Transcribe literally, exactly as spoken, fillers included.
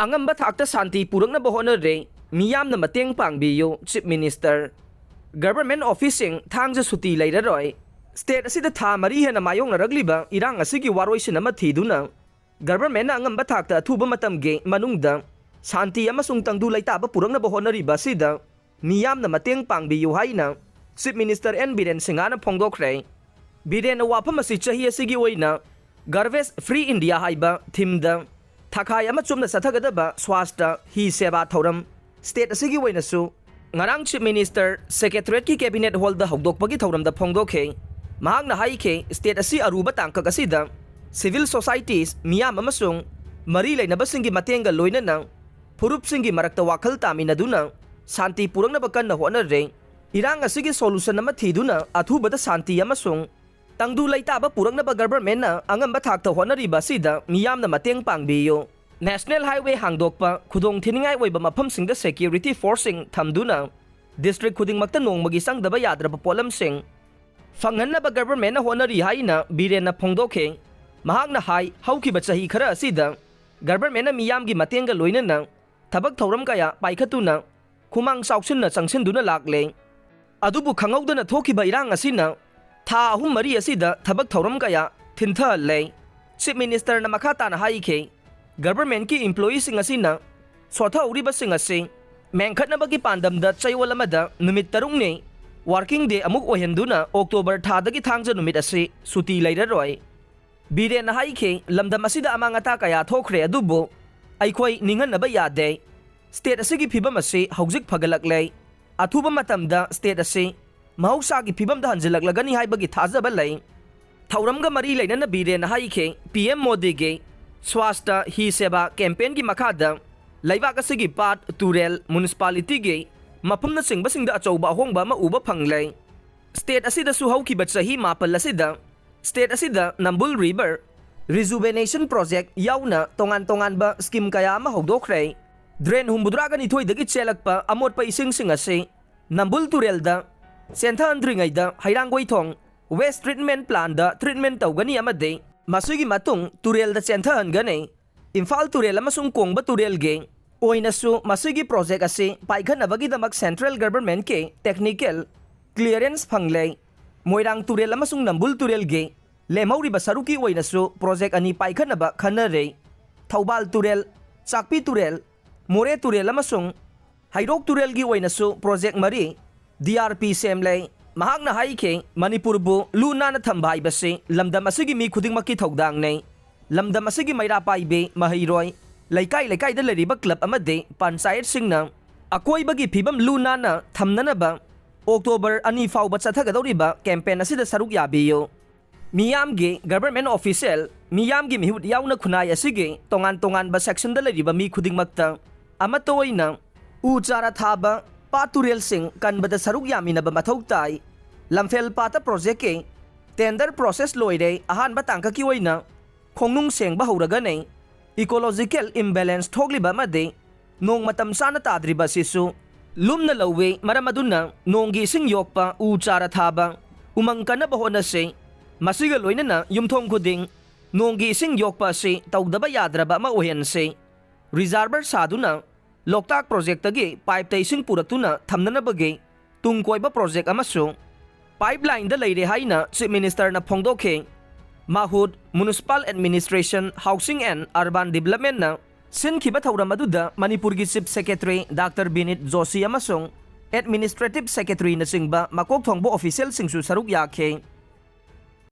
ꯑꯉꯝꯕ ꯊꯥꯛꯇ ꯁꯥꯟꯇꯤ ꯄꯨꯔꯛꯅꯕ ꯍꯣꯠꯅꯔꯦ, ꯃꯤꯌꯥꯝꯅ ꯃꯇꯦꯡ ꯄꯥꯡꯕꯤꯌꯨ, Chief Minister꯫ Government officeꯁꯤꯡ ꯊꯥꯡꯖ ꯁꯨꯇꯤ ꯂꯩꯔꯔꯣꯏ꯫ State ꯑꯁꯤꯗ ꯊꯥ ꯃꯔꯤ ꯍꯦꯟꯅ ꯃꯥꯌꯣꯛꯅꯔꯛꯂꯤꯕ ꯏꯔꯥꯡ ꯑꯁꯤꯒꯤ ꯋꯥꯔꯣꯏꯁꯤꯟ ꯑꯃ ꯊꯤꯗꯨꯅ, Governmentꯅ ꯑꯉꯝꯕ ꯊꯥꯛꯇ ꯑꯊꯨꯕ ꯃꯇꯝꯒꯤ ꯃꯅꯨꯡꯗ ꯁꯥꯟꯇꯤ ꯑꯃꯁꯨꯡ ꯇꯪꯗꯨ ꯂꯩꯇꯥꯕ ꯄꯨꯔꯛꯅꯕ ꯍꯣꯠꯅꯔꯤꯕ ꯑꯁꯤꯗ ꯃꯤꯌꯥꯝꯅ ꯃꯇꯦꯡ ꯄꯥꯡꯕꯤꯌꯨ ꯍꯥꯏꯅ Chief Minister N ꯕꯤꯔꯦꯟ ꯁꯤꯡꯍꯅ ꯐꯣꯡꯗꯣꯛꯈ꯭ꯔꯦ꯫ ꯕꯤꯔꯦꯟꯅ ꯋꯥꯐꯝ ꯑꯁꯤ ꯆꯍꯤ ꯑꯁꯤꯒꯤ ꯑꯣꯏꯅ Garbage Free India ꯍꯥꯏꯕ themeꯗ ꯊꯥꯈꯥꯏ ꯑꯃ ꯆꯨꯞꯅ ꯆꯠꯊꯒꯗꯕ ꯁ꯭ꯋꯥꯁꯇ ꯍꯤ ꯁꯦꯕꯥ ꯊꯧꯔꯝ state ꯑꯁꯤꯒꯤ ꯑꯣꯏꯅꯁꯨ ꯉꯔꯥꯡ Chief Minister Secretariatꯀꯤ Cabinet Hallꯗ ꯍꯧꯗꯣꯛꯄꯒꯤ ꯊꯧꯔꯝꯗ ꯐꯣꯡꯗꯣꯛꯈꯤ꯫ ꯃꯍꯥꯛꯅ ꯍꯥꯏꯈꯤ, state ꯑꯁꯤ ꯑꯔꯨꯕ ꯇꯥꯡꯀꯛ ꯑꯁꯤꯗ civil societies, ꯃꯤꯌꯥꯝ ꯑꯃꯁꯨꯡ ꯃꯔꯤ ꯂꯩꯅꯕꯁꯤꯡꯒꯤ ꯃꯇꯦꯡꯒ ꯂꯣꯏꯅꯅ ꯐꯨꯔꯨꯞꯁꯤꯡꯒꯤ ꯃꯔꯛꯇ ꯋꯥꯈꯜ ꯇꯥꯃꯤꯟꯅꯗꯨꯅ ꯁꯥꯟꯇꯤ ꯄꯨꯔꯛꯅꯕ ꯀꯟꯅ ꯍꯣꯠꯅꯔꯦ꯫ ꯏꯔꯥꯡ ꯑꯁꯤꯒꯤ solution ꯑꯃ ꯊꯤꯗꯨꯅ ꯑꯊꯨꯕꯗ ꯁꯥꯟꯇꯤ ꯑꯃꯁꯨꯡ ꯇꯪꯗꯨ ꯂꯩꯇꯥꯕ ꯄꯨꯔꯛꯅꯕ Governmentꯅ ꯑꯉꯝꯕ ꯊꯥꯛꯇ ꯍꯣꯠꯅꯔꯤꯕ ꯑꯁꯤꯗ ꯃꯤꯌꯥꯝꯅ ꯃꯇꯦꯡ ꯄꯥꯡꯕꯤꯌꯨ꯫ National Highway ꯍꯥꯡꯗꯣꯛꯄ, ꯈꯨꯗꯣꯡ ꯊꯤꯅꯤꯡꯉꯥꯏ ꯑꯣꯏꯕ ꯃꯐꯝꯁꯤꯡꯗ security forceꯁꯤꯡ ꯊꯝꯗꯨꯅ district ꯈꯨꯗꯤꯡꯃꯛꯇ ꯅꯣꯡꯃꯒꯤ ꯆꯪꯗꯕ ꯌꯥꯗ꯭ꯔꯕ ꯄꯣꯠꯂꯝꯁꯤꯡ ꯐꯪꯍꯟꯅꯕ Governmentꯅ ꯍꯣꯠꯅꯔꯤ ꯍꯥꯏꯅ ꯕꯤꯔꯦꯟꯅ ꯐꯣꯡꯗꯣꯛꯈꯤ꯫ ꯃꯍꯥꯛꯅ ꯍꯥꯏ, ꯍꯧꯈꯤꯕ ꯆꯍꯤ ꯈꯔ ꯑꯁꯤꯗ Governmentꯅ ꯃꯤꯌꯥꯝꯒꯤ ꯃꯇꯦꯡꯒ ꯂꯣꯏꯅꯅ ꯊꯕꯛ ꯊꯧꯔꯝ ꯀꯌꯥ ꯄꯥꯏꯈꯠꯇꯨꯅ ꯈꯨꯃꯥꯡ ꯆꯥꯎꯁꯤꯟꯅ ꯆꯪꯁꯤꯟꯗꯨꯅ ꯂꯥꯛꯂꯦ꯫ ꯑꯗꯨꯕꯨ ꯈꯪꯍꯧꯗꯅ ꯊꯣꯛꯈꯤꯕ ꯏꯔꯥꯡ ꯑꯁꯤꯅ ꯊꯥ ꯑꯍꯨꯝ ꯃꯔꯤ ꯑꯁꯤꯗ ꯊꯕꯛ ꯊꯧꯔꯝ ꯀꯌꯥ ꯊꯤꯟꯊꯍꯜꯂꯦ꯫ Chief Ministerꯅ ꯃꯈꯥ ꯇꯥꯅ ꯍꯥꯏꯈꯤ, Governmentꯀꯤ employeeꯁꯤꯡ ꯑꯁꯤꯅ ꯁꯣꯊꯍꯧꯔꯤꯕꯁꯤꯡ ꯑꯁꯤ ꯃꯦꯟꯈꯠꯅꯕꯒꯤ ꯄꯥꯟꯗꯝꯗ ꯆꯌꯣꯜ ꯑꯃꯗ ꯅꯨꯃꯤꯠ ꯇꯔꯨꯛꯅꯤ working day ꯑꯃꯨꯛ ꯑꯣꯏꯍꯟꯗꯨꯅ October ꯊꯥꯗꯒꯤ ꯊꯥꯡꯖ ꯅꯨꯃꯤꯠ ꯑꯁꯤ ꯁꯨꯇꯤ ꯂꯩꯔꯔꯣꯏ꯫ ꯕꯤꯔꯦꯟꯅ ꯍꯥꯏꯈꯤ, ꯂꯝꯗꯝ ꯑꯁꯤꯗ ꯑꯃꯥꯡ ꯑꯇꯥ ꯀꯌꯥ ꯊꯣꯛꯈ꯭ꯔꯦ, ꯑꯗꯨꯕꯨ ꯑꯩꯈꯣꯏ ꯅꯤꯡꯍꯟꯅꯕ ꯌꯥꯗꯦ꯫ State ꯑꯁꯤꯒꯤ ꯐꯤꯕꯝ ꯑꯁꯤ ꯍꯧꯖꯤꯛ ꯐꯒꯠꯂꯛꯂꯦ꯫ ꯑꯊꯨꯕ ꯃꯇꯝꯗ state ꯑꯁꯤ ꯃꯍꯧꯁꯥꯒꯤ ꯐꯤꯕꯝꯗ ꯍꯟꯖꯤꯜꯂꯛꯂꯒꯅꯤ ꯍꯥꯏꯕꯒꯤ ꯊꯥꯖꯕ ꯂꯩ꯫ ꯊꯧꯔꯝꯒ ꯃꯔꯤ ꯂꯩꯅꯅ ꯕꯤꯔꯦꯟꯅ ꯍꯥꯏꯈꯤ, P M ꯃꯣꯗꯤꯒꯤ ꯁ꯭ꯋꯥꯁꯇ ꯍꯤ ꯁꯦꯕꯥ campaignꯒꯤ ꯃꯈꯥꯗ ꯂꯩꯕꯥꯛ ꯑꯁꯤꯒꯤ ꯄꯥꯠ, ꯇꯨꯔꯦꯜ, municipalityꯒꯤ ꯃꯐꯝꯅꯆꯤꯡꯕꯁꯤꯡꯗ ꯑꯆꯧꯕ ꯑꯍꯣꯡꯕ ꯑꯃ ꯎꯕ ꯐꯪꯂꯦ꯫ State ꯑꯁꯤꯗꯁꯨ ꯍꯧꯈꯤꯕ ꯆꯍꯤ ꯃꯥꯄꯜ ꯑꯁꯤꯗ state ꯑꯁꯤꯗ Nambul River Rejuvenation Project ꯌꯥꯎꯅ ꯇꯣꯉꯥꯟ ꯇꯣꯉꯥꯟꯕ scheme ꯀꯌꯥ ꯑꯃ ꯍꯧꯗꯣꯛꯈ꯭ꯔꯦ꯫ Drain ꯍꯨꯝꯐꯨꯇꯔꯥꯒ ꯅꯤꯊꯣꯏꯗꯒꯤ ꯆꯦꯜꯂꯛꯄ ꯑꯃꯣꯠꯄ ꯏꯁꯤꯡꯁꯤꯡ ꯑꯁꯤ ꯅꯝꯕꯨꯜ ꯇꯨꯔꯦꯜꯗ ꯆꯦꯟꯊꯍꯟꯗ꯭ꯔꯤꯉꯩꯗ ꯍꯩꯔꯥꯡꯒꯣꯏꯊꯣꯡ waste treatment plantꯗ treatment ꯇꯧꯒꯅꯤ ꯑꯃꯗꯤ ꯃꯁꯤꯒꯤ ꯃꯇꯨꯡ ꯇꯨꯔꯦꯜꯗ ꯆꯦꯟꯊꯍꯟꯒꯅꯤ꯫ ꯏꯝꯐꯥꯜ ꯇꯨꯔꯦꯜ ꯑꯃꯁꯨꯡ ꯀꯣꯡꯕ ꯇꯨꯔꯦꯜꯒꯤ ꯑꯣꯏꯅꯁꯨ ꯃꯁꯤꯒꯤ ꯄ꯭ꯔꯣꯖꯦꯛ ꯑꯁꯤ ꯄꯥꯏꯈꯠꯅꯕꯒꯤꯗꯃꯛ ꯁꯦꯟꯇ꯭ꯔꯦꯜ ꯒꯚꯔꯟꯃꯦꯟꯠꯀꯤ ꯇꯦꯛꯅꯤꯀꯦꯜ ꯀ꯭ꯂꯤꯌꯔꯦꯟꯁ ꯐꯪꯂꯦ꯫ ꯃꯣꯏꯔꯥꯡ ꯇꯨꯔꯦꯜ ꯑꯃꯁꯨꯡ ꯅꯝꯕꯨꯜ ꯇꯨꯔꯦꯜꯒꯤ ꯂꯦꯝꯍꯧꯔꯤꯕ ꯁꯔꯨꯛꯀꯤ ꯑꯣꯏꯅꯁꯨ ꯄ꯭ꯔꯣꯖꯦꯛ ꯑꯅꯤ ꯄꯥꯏꯈꯠꯅꯕ ꯈꯟꯅꯔꯦ꯫ ꯊꯧꯕꯥꯜ ꯇꯨꯔꯦꯜ, ꯆꯥꯛꯄꯤ ꯇꯨꯔꯦꯜ, ꯃꯣꯔꯦ ꯇꯨꯔꯦꯜ ꯑꯃꯁꯨꯡ ꯍꯩꯔꯣꯛ ꯇꯨꯔꯦꯜꯒꯤ ꯑꯣꯏꯅꯁꯨ ꯄ꯭ꯔꯣꯖꯦꯛ ꯃꯔꯤ ꯗꯤ ꯑꯥꯔ ꯄꯤ ꯁꯦꯝꯂꯦ꯫ ꯃꯍꯥꯛꯅ ꯍꯥꯏꯈꯤ, ꯃꯅꯤꯄꯨꯔꯕꯨ ꯂꯨ ꯅꯥꯟꯅ ꯊꯝꯕ ꯍꯥꯏꯕꯁꯤ ꯂꯝꯗꯝ ꯑꯁꯤꯒꯤ ꯃꯤ ꯈꯨꯗꯤꯡꯃꯛꯀꯤ ꯊꯧꯗꯥꯡꯅꯤ꯫ ꯂꯝꯗꯝ ꯑꯁꯤꯒꯤ ꯃꯩꯔꯥ ꯄꯥꯏꯕꯤ ꯃꯍꯩꯔꯣꯏ, ꯂꯩꯀꯥꯏ ꯂꯩꯀꯥꯏꯗ ꯂꯩꯔꯤꯕ ꯀ꯭ꯂꯕ ꯑꯃꯗꯤ ꯄꯟꯆꯥꯌꯠꯁꯤꯡꯅ ꯑꯀꯣꯏꯕꯒꯤ ꯐꯤꯕꯝ ꯂꯨ ꯅꯥꯟꯅ ꯊꯝꯅꯅꯕ ꯑꯣꯛꯇꯣꯕꯔ ꯑꯅꯤ ꯐꯥꯎꯕ ꯆꯠꯊꯒꯗꯧꯔꯤꯕ ꯀꯦꯝꯄꯦꯟ ꯑꯁꯤꯗ ꯁꯔꯨꯛ ꯌꯥꯕꯤꯌꯨ꯫ ꯃꯤꯌꯥꯝꯒꯤ ꯒꯚꯔꯟꯃꯦꯟꯠ ꯑꯣꯐꯤꯁꯤꯌꯦꯜ, ꯃꯤꯌꯥꯝꯒꯤ ꯃꯤꯍꯨꯠ ꯌꯥꯎꯅ ꯈꯨꯟꯅꯥꯏ ꯑꯁꯤꯒꯤ ꯇꯣꯉꯥꯟ ꯇꯣꯉꯥꯟꯕ ꯁꯦꯛꯁꯟꯗ ꯂꯩꯔꯤꯕ ꯃꯤ ꯈꯨꯗꯤꯡꯃꯛꯇ ꯑꯃꯠꯇ ꯑꯣꯏꯅ ꯎ ꯆꯥꯔꯥ ꯊꯥꯕ, ꯄꯥꯠ ꯇꯨꯔꯦꯜꯁꯤꯡ ꯀꯟꯕꯗ ꯁꯔꯨꯛ ꯌꯥꯃꯤꯟꯅꯕ ꯃꯊꯧ ꯇꯥꯏ꯫ ꯂꯝꯐꯦꯜ ꯄꯥꯠꯇ ꯄ꯭ꯔꯣꯖꯦꯛꯀꯤ ꯇꯦꯟꯗꯔ ꯄ꯭ꯔꯣꯁꯦꯁ ꯂꯣꯏꯔꯦ꯫ ꯑꯍꯥꯟꯕ ꯇꯥꯡꯀꯛꯀꯤ ꯑꯣꯏꯅ ꯈꯣꯡꯅꯨꯡ ꯁꯦꯡꯕ ꯍꯧꯔꯒꯅꯤ꯫ ꯏꯀꯣꯂꯣꯖꯤꯀꯦꯜ ꯏꯝꯕꯦꯂꯦꯟꯁ ꯊꯣꯛꯂꯤꯕ ꯑꯃꯗꯤ ꯅꯣꯡ ꯃꯇꯝ ꯆꯥꯅ ꯇꯥꯗ꯭ꯔꯤꯕ ꯑꯁꯤꯁꯨ ꯂꯨꯝꯅ ꯂꯧꯏ꯫ ꯃꯔꯝ ꯑꯗꯨꯅ ꯅꯣꯡꯒꯤ ꯏꯁꯤꯡ ꯌꯣꯛꯄ, ꯎ ꯆꯥꯔꯥ ꯊꯥꯕ, ꯎꯃꯪ ꯀꯟꯅꯕ ꯍꯣꯠꯅꯁꯤ꯫ ꯃꯁꯤꯒ ꯂꯣꯏꯅꯅ ꯌꯨꯝꯊꯣꯡ ꯈꯨꯗꯤꯡ ꯅꯣꯡꯒꯤ ꯏꯁꯤꯡ ꯌꯣꯛꯄ ꯑꯁꯤ ꯇꯧꯗꯕ ꯌꯥꯗ꯭ꯔꯕ ꯑꯃ ꯑꯣꯏꯍꯟꯁꯤ꯫ ꯔꯤꯖꯥꯔꯚꯔ ꯁꯥꯗꯨꯅ ꯂꯣꯛꯇꯥꯛ ꯄ꯭ꯔꯣꯖꯦꯛꯇꯒꯤ ꯄꯥꯏꯞꯇ ꯏꯁꯤꯡ ꯄꯨꯔꯛꯇꯨꯅ ꯊꯝꯅꯅꯕꯒꯤ ꯇꯨꯡ ꯀꯣꯏꯕ ꯄ꯭ꯔꯣꯖꯦꯛ ꯑꯃꯁꯨ ꯄꯥꯏꯞꯂꯥꯏꯟꯗ ꯂꯩꯔꯦ ꯍꯥꯏꯅ ꯆꯤꯐ ꯃꯤꯅꯤꯁꯇꯔꯅ ꯐꯣꯡꯗꯣꯛꯈꯤ꯫ ꯃꯍꯨꯠ, municipal administration, housing and urban ꯗꯤꯕꯂꯞꯃꯦꯟꯠꯅ ꯁꯤꯟꯈꯤꯕ ꯊꯧꯔꯝ ꯑꯗꯨꯗ ꯃꯅꯤꯄꯨꯔꯒꯤ chief secretary doctor Vineet Joshi ꯑꯃꯁꯨꯡ ꯑꯦꯗꯃꯤꯅꯤꯁꯇ꯭ꯔꯦꯇꯤꯚ ꯁꯦꯀ꯭ꯔꯦꯇꯔꯤꯅꯆꯤꯡꯕ ꯃꯀꯣꯛ ꯊꯣꯡꯕ ꯑꯣꯐꯤꯁꯤꯌꯦꯜꯁꯤꯡꯁꯨ ꯁꯔꯨꯛ ꯌꯥꯈꯤ꯫